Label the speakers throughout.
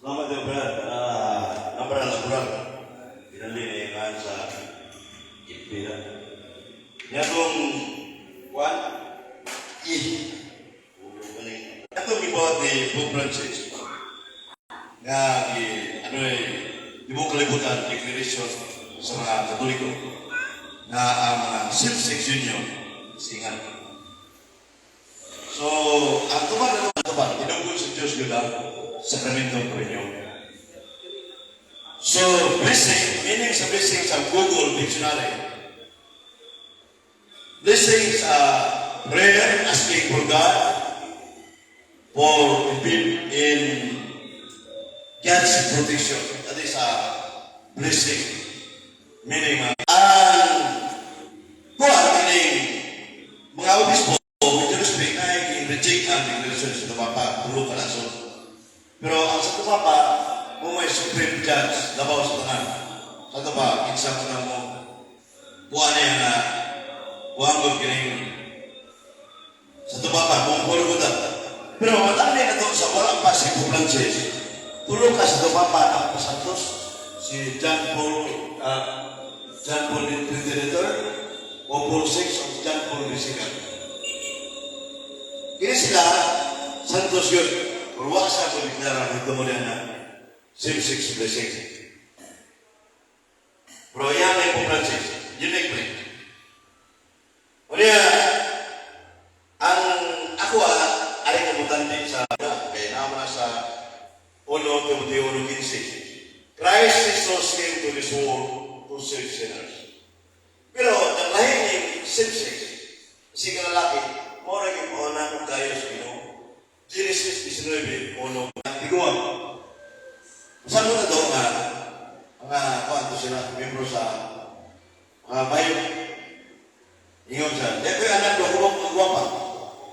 Speaker 1: Salamat din, Brad. Number na Brad. Pinali na yung sa Ipira. Niya itong one, I. Itong gibuhat ni Pope Francis nga gi, ano eh, di mo kalibutan declaration sa mga Katoliko na ang mga same-sex union singan. So, ang tubag na tubag, tinungkol sa Diyos yun ang sakramento ng reunion. So, blessing, meaning sa blessing sa Google Dictionary, blessing is a prayer asking for God for in God's protection. That is a blessing. Meaning, ang kuha, meaning, mga obispo, with respect, na i-reject ang declaration sa Papa, tulo ka rason. Pero ang Santo Papa, mo may supreme judge, labaw sa tanan. Santo Papa, kinsa mo na mo, kuha niya nga, kuha ko kining Santo Papa, kung puro. Pero matanda na to sa wala pa si Pope Francis, tulo ka Santo Papa ang pasantos, si John Paul III, o Paul VI, o John Paul II. Kini sila, santos yun. Pero wa sa ko deklara ito mo na same-sex blessing. Pero yan ay Pope Francis, unique pre. O niya, ang ako ay kabutante sa kaya naman na sa 1 Timoteo 1:15. Christ Jesus came to this world to save sinners. Pero ang lahi ni same-sex, si lalaki, mo ra gyud mo na kung kayo sa Ginoo. Genesis 19:1. Tiguan. Saan mo na to nga mga kuan to sila, membro sa mga bayo. Ingon sa, "Di ko anak do ko gwapa.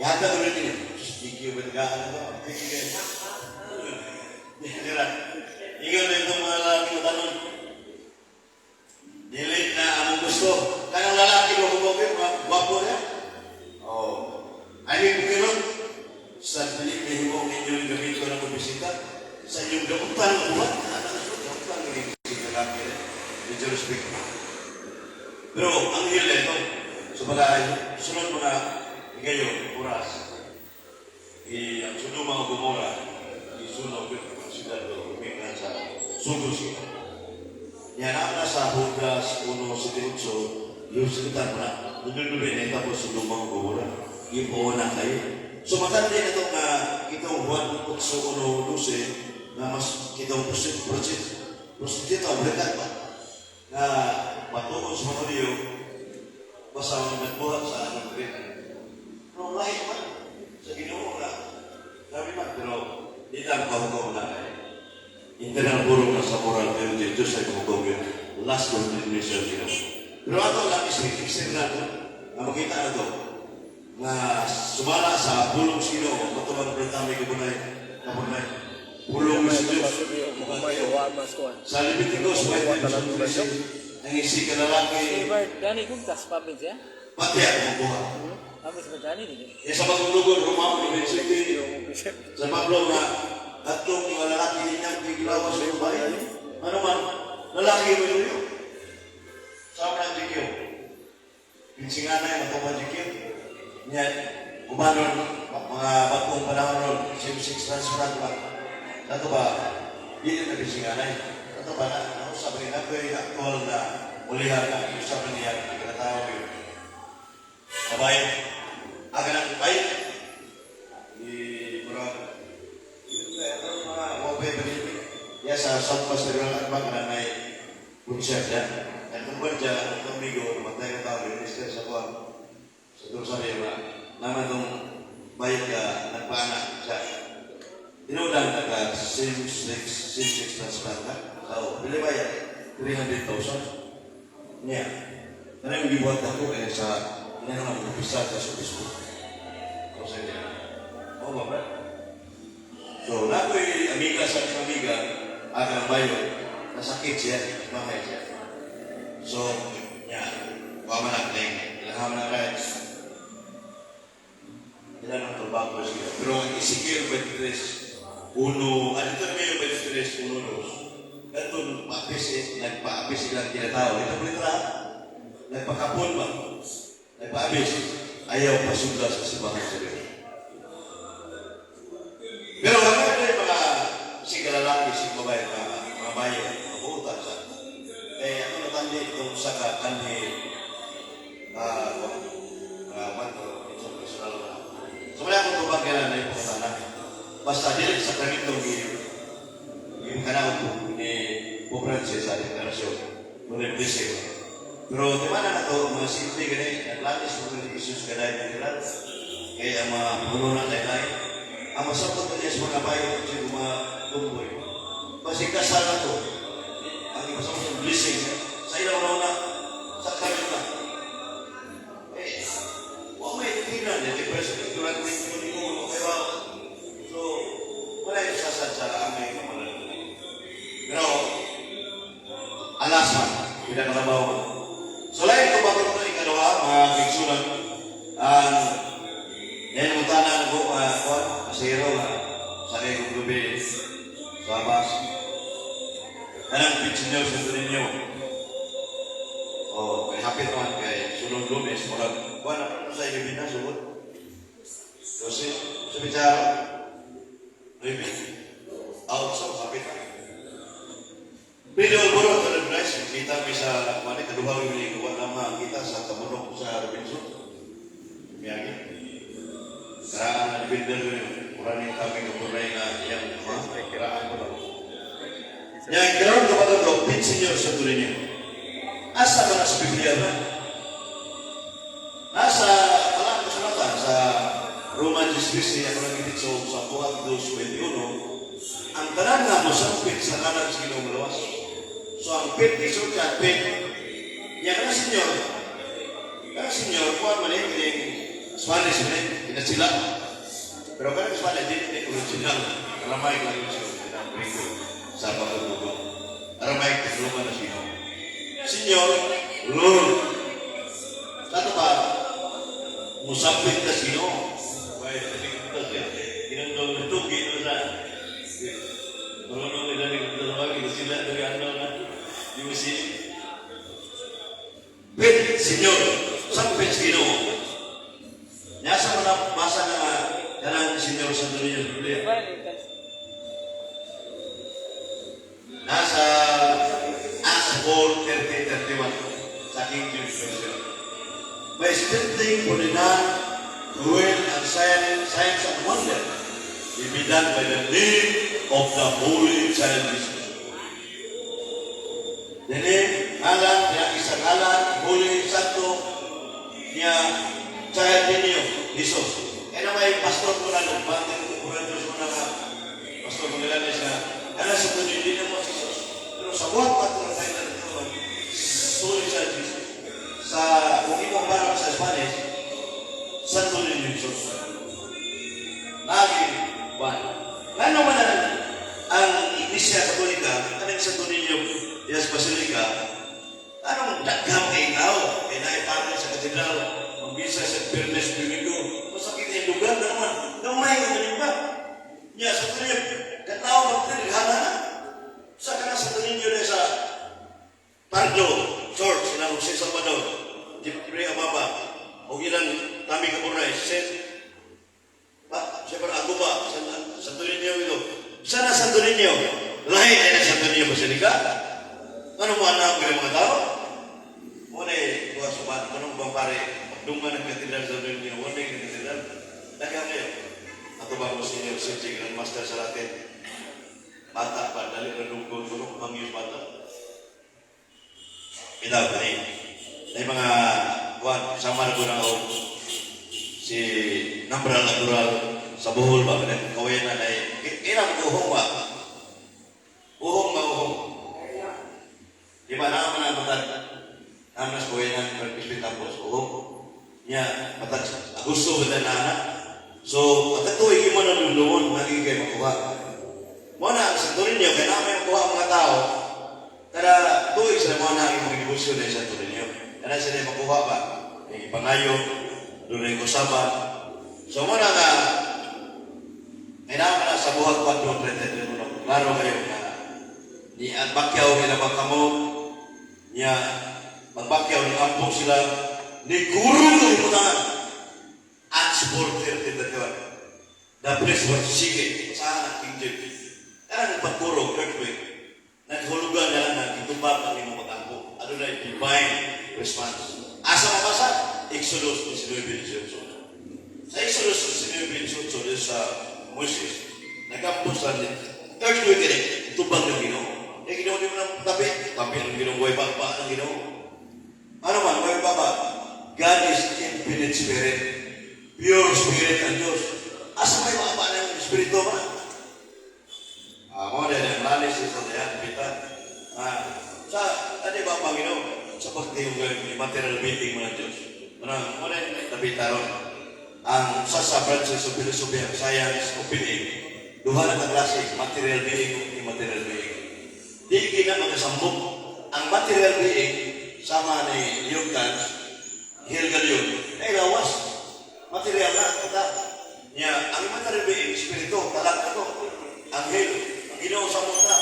Speaker 1: Ihatag ko rin ninyo." Thank you, ba ka ano to? Thank you guys. Sila. Ingon na itong mga lalaki mo tanon. Dili na among gusto. Kanang lalaki do ko gwapa, gwapo niya. Oh. Ay, bukirot. Sa dili mahimo ninyong gamito ng bisita. Sa inyong dautan ng buhat. Ano sa dautan ng bisita lalaki. Medyo respect. Pero ang hila ito, so mga sunod mga higayon, oras, i ang sunod mga Gomora, isunog yun, ang siyudad do, umikan sa sugod siya. Yan ang nasa Judas 1:78, yung sinutan mo na, nululubi na ito sa lumang Gomora, ipo na kayo. So matanda na ito nga, itong Juan 8:1-12, na mas kitong prostituta, obligat ba? Na matuon sa mga Diyo, basta mga nagbuhat sa anong grade. Pero lahi man, sa Ginoo nga, sabi man, pero di na kahukom na ay. Internal puro na sa moral, pero di Diyos ay kahukom yun. Last condemnation Ginoo. Pero ato lang external na makita na to, nga sumala sa pulong sa Ginoo, matubang pertami kabunay, kabunay, pulong sa Diyos. Sa Leviticus 20, ang isi ka lalaki,
Speaker 2: Bert, gani kung tas pabins ya?
Speaker 1: Pati ako mabuha.
Speaker 2: Pabins ba gani dili?
Speaker 1: Eh, sa pagulugod, Roma, University, sa Pablo nga, atong mga lalaki ninyang gigilawas sa babae. Ano man, lalaki mo yun. Sa mga GQ. Pinsinganay, matubang GQ. Niya, umanon, mga bagong panahon ron, same-sex transplant ba? Sa ba, hindi na pinsinganay. Sa ba, na, nausap rin ako yung actual na ulihan na, usap niya, kinatawag yun. Babae, aga ng babae, di murag, yun ba, ano mga wapay pinipig. Ya sa South Pastoral at ba na may concert ya. At kung ba dyan, ang amigo, namatay na tao, minister sa kuwan, sa Dorsario ba, naman itong bayad ka, nagpaanak siya. Tinudan nagka same-sex transplant ka. So, pili ba yan? 300,000. Niya. Ano yung gibuhat ako kaya sa inano nga umpisa sa Facebook. So, sa niya. Oo ba, Brad? So, nakoy amiga sa akong amiga, agang bayo, nasakit siya, mahay siya. So, niya, wa man ang link, ilang man ang rights. Ilan ang trabaho siya. Pero ang Ezekiel 23, 1, ano ito na yung 23, 3, 1, 2. Ganito, nagpaapis, eh, nagpaapis ilang kinatao. Ito po ito. Nagpakapon ba? Nagpaapis. Ayaw pasugla sa simbahan sa Diyos. Pero kami yung mga si lalaki, si babae, mga bayo, mga buutan sa. Eh, ako natandi itong sa kanhi, manto, sa personal na. So, wala akong tubag kailan na yung pangutana. Basta dili sa kramitong yung kanang po ni Pope Francis sa deklarasyon, nung blessing. Pero di ba na to, mga simple gani, naglalis mo ni Jesus ganay ng kilat. Kaya ang mga puno na laylay. Ang masabot na niya sa mga bayo, sa mga tumboy. Kasi kasal na to, ang ipasabot ng blessing sa ilang na sa kanila. Eh, wa may tingnan, eh, di president, durante yung mo, okay ba? So, wala yung sasad sa aming kamalalaman. Pero, alas man, pinakalabaw man. So, lain ko bago ito ikaduha, mga kaigsunan, ang yan mo tanan ko, kuan, pasero nga, sa kay kong gabi, sa bus. Kanang pitch ninyo sa ninyo. Oh, kay hapit man kay sunod Lunes, murag, kuan, ano sa gabi na, sugod? Dosi, sa bicara, 9. Out so, hapit na. Pedro Alboroto na guys, kita mi sa kuan, kaduha mi ni wala makita sa Tabunok sa Robinson. Miyagi. Karaan na defender ko yun. Mura ni kami kapunay nga iyang mga kiraan ko lang. Yang karon ko ba ito, Senyor sa ninyo. Asa ba na sa Biblia ba? Nasa, wala ko sa sa Roman 10, ako nang sa buhat 2.21, ang tanan nga mo sampit sa kanan sa Ginoo malawas. So ang pit ni sultan, pit, niya kana senyor, kuan man eh, kining Spanish man eh, kinasila. Pero kana Spanish, di ni original. Aramaic lang yung original, Gringo, sa pagkagugo. Aramaic, tulungan na siya. Senyor, Lord. Sa ito ba, musapit na sino? May ito siya. Ginandong tugi ito sa marunong nila ni Kundo sila dari ano na. Di mo si Pit, Senyor, sampit sa Ginoo. Nasa mo na basa na nga kanang Senyor sa Niño sa Biblia. Nasa Acts 4:30-31 sa King James Version. By sprinkling for the non cruel and signs and wonder will be done by the name of the Holy Child Jesus. The name, ngalan, niya isang ngalan, Holy Santo, niya Child ninyo, Jesus. Kaya na may pastor ko na, nagbantay ko ko na mo na nga, pastor mo nila siya, ano sa ito, hindi na mo si Jesus. Pero sa buhat pa ito na tayo na ito, Holy Child Jesus. Sa, kung imong barang sa Spanish, Santo Niño Jesus. Lagi, ba? Ngano man ang Iglesia Katolika, kanang Santo Niño Dias Basilica, anong daghang kay tao? Kay naipatay sa katedral, magbisa sa Biyernes, Domingo, masakit yung lugar na naman. Gamay ka ganin ba? Nya, Santo Niño, katao magtinighala na. Sa kana Santo Niño na sa Pardo Church, sila Jose Salvador, Jeffrey Ababa, o ilang Tami Kaburay, Saint ba, siyempre ako ba, Santo Niño ito. Sana Santo Niño, lahi ay na Santo Niño Basilica. Ano mo anak ng mga tao? Muna eh, kuha sa ba, anong bang pare, dungan ng katedral sa Santo Niño, wala yung katedral. Daghang kayo. Ato ba mo senior CJ, Grandmaster sa Latin? Bata pa, dali na lungkot, tulong mangyos bata. Bitaw, kani. May mga, kuhan, sama na ko na ako, si Nambral Natural sa Bohol ba, kanang kawayan na na, kailan ko uhong ba? Uhong ba uhong? Di ba, naman na matag, naman na sa kawayan ng Crispin Tapos, uhong. Nya, matag, Agosto ba na anak? So, matag tuig mo na lulungon, magiging kayo makuha. Mo na, sa Torino, kaya namin makuha ang mga tao, kada tuig sila mo na ang imong negosyo na sa Torino. Kada sila makuha ba? Yung ipangayo, doon na yung usapan. So, mo na nga, kailangan na sa buhat 4.31, klaro kayo nga, Ni ang bakyaw nila kamo niya, magbakyaw ng ampo sila ni guro ng liputan. Acts 4:31. The place was shaken. Saan ang King James? Kaya nagpagkurog, earthquake, naghulugan na na gitubag ang imong pag-ampo. Ano na divine response. Asa mabasa? Exodus 19:18. Sa Exodus 19:18 dito sa Moses, nagampo sa earthquake ini, tubag ng Ginoo. Eh, Ginoo di mo nang tabi, tabi ng Ginoo, way baba ng Ginoo. Ano man, way baba? God is infinite spirit. Pure spirit ang Diyos. Asa may baba ng espiritu ba? Ah, mo din ang analysis sa diyan, kita. Ah, sa ano ba, Panginoon? Sa pagtingin ko yung material being mo ng Diyos. Ano, mo din tabi taron. Ang sa branches of philosophy and science of being, duha na ka klase, material being ug immaterial being. Di gina makasambok. Ang material being, sama ni Newton, Hegel yun, ay lawas. Material na, kata. Nya, ang immaterial being, espiritu, talag na to. Anghel, ang Ginoo sa muta.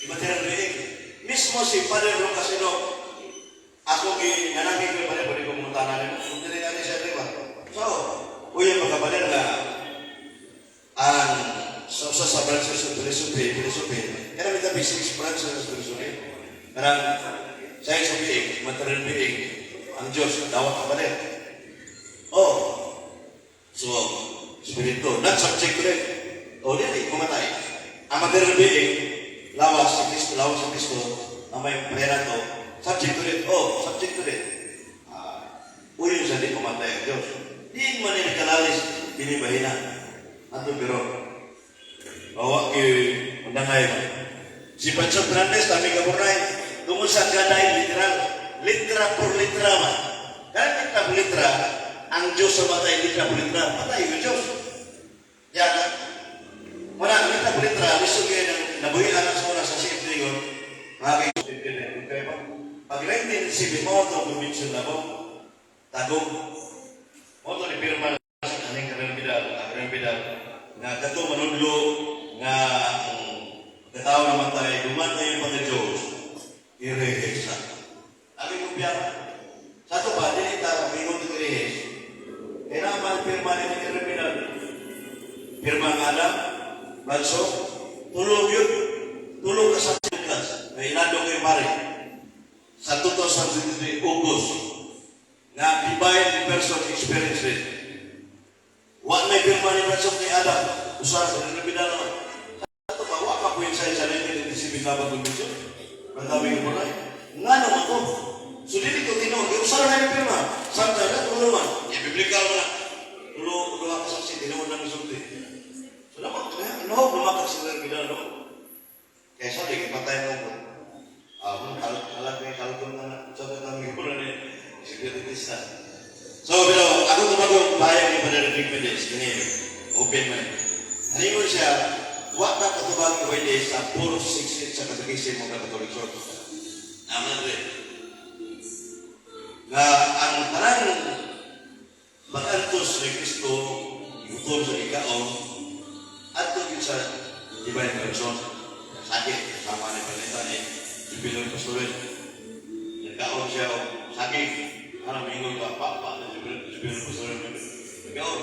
Speaker 1: Immaterial being. Mismo si Father Lucasino, ako gi nanangin ko pa rin, ko munta na nimo. Dili na siya, di ba? So, uy, mga kapader nga ang sa branches of philosophy, kaya may tabi six branches of philosophy. Kanang science of being, material being, ang Diyos, dawat ka pa rin. Oh, so, spirito, not subject to it. O, dili, mamatay. Ang material being, lawas si Kristo, lawas si Kristo, ang may pera to, subject to it. Oh, subject to it. Ah, uyon sa di mamatay ang Diyos. Di man ni kalalis, binibahina. Ato pero, bawa kay undangay. Si Pancho Fernandez, kami kaburnay, tungkol sa gaday literal, litra por litra ba? Kaya litra por litra, ang Diyos sa matay litra por litra, patay yung Diyos. Kaya, wala, litra por litra, lisod kayo ng nabuhian ang sa sa CFD yun, mga kaibigan, pag 1997 mo ito, convention na mo, tagong, mo ito ni pirma sa aning Karel Vidal, ang Karel Vidal, nga kato manudlo nga ang katao namatay, dumatay yung pagka Diyos, irehesa. Abi ko biya, sa ito pa, dili ta, mingon ito irehes, kaya naman pirma ni Karel Vidal, pirma ang Adam, Balso, tulog yun, tulog ka sa Lucas, may ilado kayo pare, sa 2023 August, nga divine person experience it. Wa may pirma ni Balso kay Adam, usa sa Karel naman. Sa ito pa, wa pa ko sa 1987 laban convention. Ang ko na nga naman to. So dili ko tinuod, kaya usa na yung pirma. Samtang na, tulo man. Ya, biblical na. Tulo, duha ka saksi, tinuod lang isulti. So naman, no, lumakad sila ng Vidal, no? Kaya sabi, patay mo ko. Ah, kalag may kalkon na sa tatang gipura ni securitista. So, pero ako tumagong bayag ni Padre Rick Mendez, kini, open man. Halingon siya, wa ka katubag pwede sa 468 sa Catechism of the Catholic Church. Naman rin. Nga ang tanang pag-antos ni Kristo, gutom sa ikaon, adto gyud sa divine person. Sakit, kasama ni Panita ni Jubilon Pastoren. Nagkaon siya og saging. Ano, mingon ka, papa na Jubilon Pastoren. Nagkaon.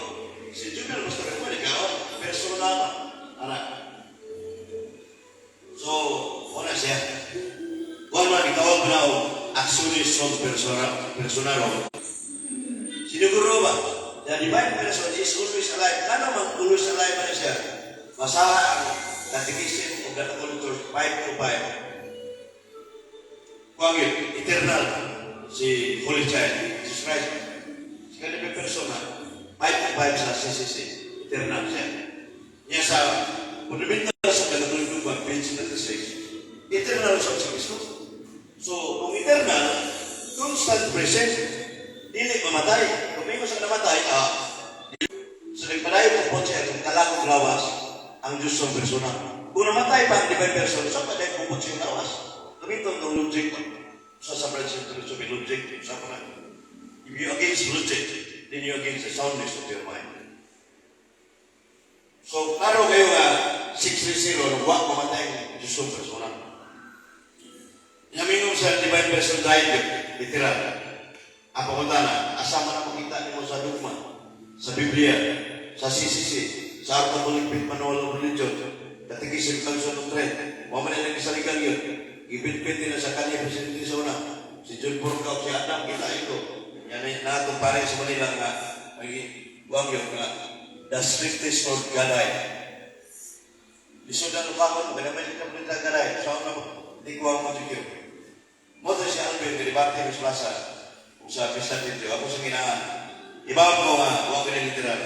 Speaker 1: Si Jubilon Pastoren mo, nagkaon. Personal ba? Anak. So, wala siya. Kuan man, itawag mo na og actionis sub persona, personarum. Siniguro ba? The divine person is always alive. Ano man always alive man siya? Basaha ang Catechism of the Catholic Church 5 to 5. Kuan yun, eternal si Holy Child, Jesus Christ. Si kanyang persona, 5 to 5 sa CCC, eternal siya. Niya sa fundamental sa Catholic Dogma, page 96, eternal sa si Kristo. So, kung eternal, constant present, dili mamatay. Kung may sa namatay, so nagpadayon ko po siya, kung kalakong lawas, ang Diyos sa persona. Kung namatay pa ang divine person, sa padayon ko po siya lawas. Gamiton itong logic sa branch of philosophy, logic, sa pa. If you against logic, then you against the soundness of your mind. So, klaro kayo nga, 630 wa mamatay ang Diyos persona. Yamingon sa divine person died yun, literal. Ang pangutana, asa man ang makita nimo sa dogma, sa Biblia, sa CCC, sa Our Catholic Faith Manual of Religion, Catechism, Council of Trent, wa man nila gisaligan yun. Gibitbit nila sa kanya presidente sa una, si John Burka, si Adam, kita ito. Yan ay natong pare sa Manila nga, buwang yun nga, the strictest of God ay. Lisod ang lukakon, ganamay siya kapalita God ay. So, ang di ko ang yun. Mo to si Alvin, debate sa plaza, ug sa Pista Video, ako sa ginaan. Iba ko nga, huwag ka literal.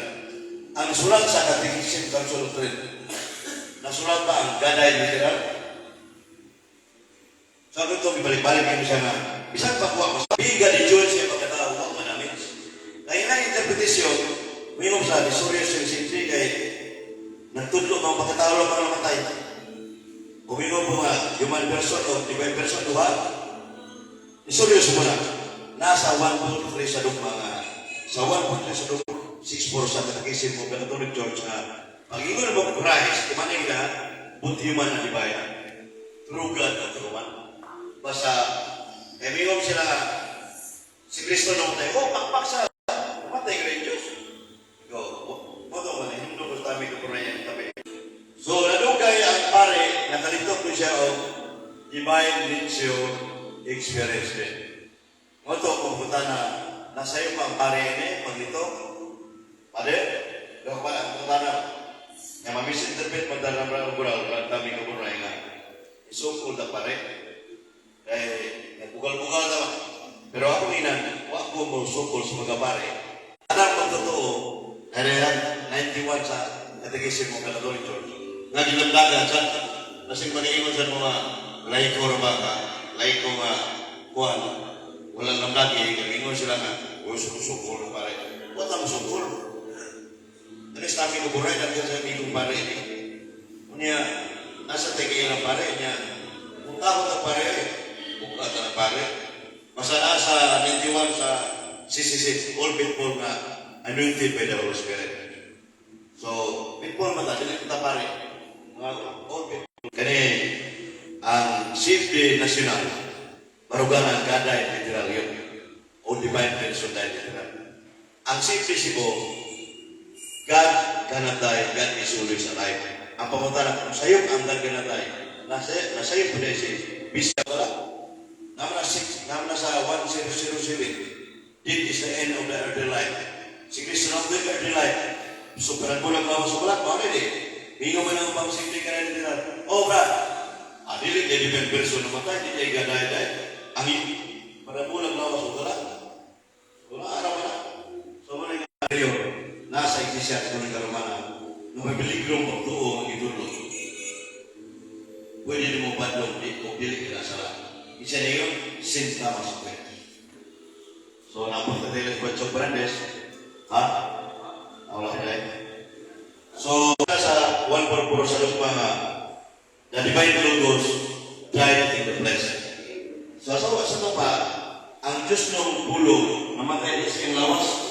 Speaker 1: Ang sulat sa Catechism, Council of Trent, nasulat ba ang God ay literal? So ako ito, ibalik-balik kayo siya nga, bisan pa kuha ko sa biga ni George siya pagkatao, huwag manamin. Kaya na interpretasyon, minum sa disurious yung simple kay nagtudlo mga pagkatao lang mga namatay. Umingon po nga, human person o divine person, duha. Iseryoso mo na. Nasa 1.3 sa dugma nga. Sa 1.3 sa dugma, 6.4 sa Catechism of the Catholic Church nga, pag ingon mo Christ, kumaning na, both human and divine. True God at true man. Basta, eh, mingon sila nga, si Kristo namatay, oh, pakpak sa, namatay ka rin Diyos. Go, mo to man, hindi ko sa tabi ko na yan tabi. So, nadugay ang pare, nakalito ko siya og divine nature experience din. Mo to, kung punta na, nasa iyo pa ang pare ni, paglito, pare, do pa ang punta na, nga ma-misinterpret man dara ang bural, tabi ko nga, isukol na pare, eh, nagbugal-bugal naman. Pero ako inan, wa ko mo sukol sa mga pare. Anang pagtotoo, kaya 91 sa Catechism of the Catholic Church. Nga gilamdagan sa, nasing maniingon sa mga laiko ra ba ka, laiko nga, kuan, walang lamdagi, ingon sila nga, uy, sukol pare. Wala mo sukol. Danis namin ko buray, daghan sa amigong pare ni. Unya, nasa tigay lang pare niya. Kung takot ang pare, eh, buka ta na pare. Basta nasa 91 sa CCC, all people nga anointed by the Holy Spirit. So, people man ta, dili ta pare. Mga all people. Kani, ang CFD National, barugan ang God died literal yun. O divine person died literal. Ang CFD Cebu, God cannot die, God is always alive. Ang pamutana, kung sayop ang God cannot die, nasa po na si Bisa wala. Naman na, six, naman na sa 1007. This is the end of the earthly life. Si Kristo na the earthly life. So, parang bulag na sa bulag, mao na di. Mingo man ang pang simple ka na literal. Oh, Brad, ah, dili kay divine person namatay, di kay God die, die. Ang parang bulag na sa wala. Wala, araw na. So, mo na yung nasa Iglesia Katolika Romana, na may peligro magtuo ang itudlo. Pwede mo badlong di o dili ka sala. Isa na yun, St. Thomas Aquinas. So, napunta tayo sa Bishop Fernandez. Ha? Wala ka rin. So, sa 144 sa lugma nga, the divine logos died in the flesh. So, sa ito pa, ang Diyos ng pulong, namatay sa iyang lawas.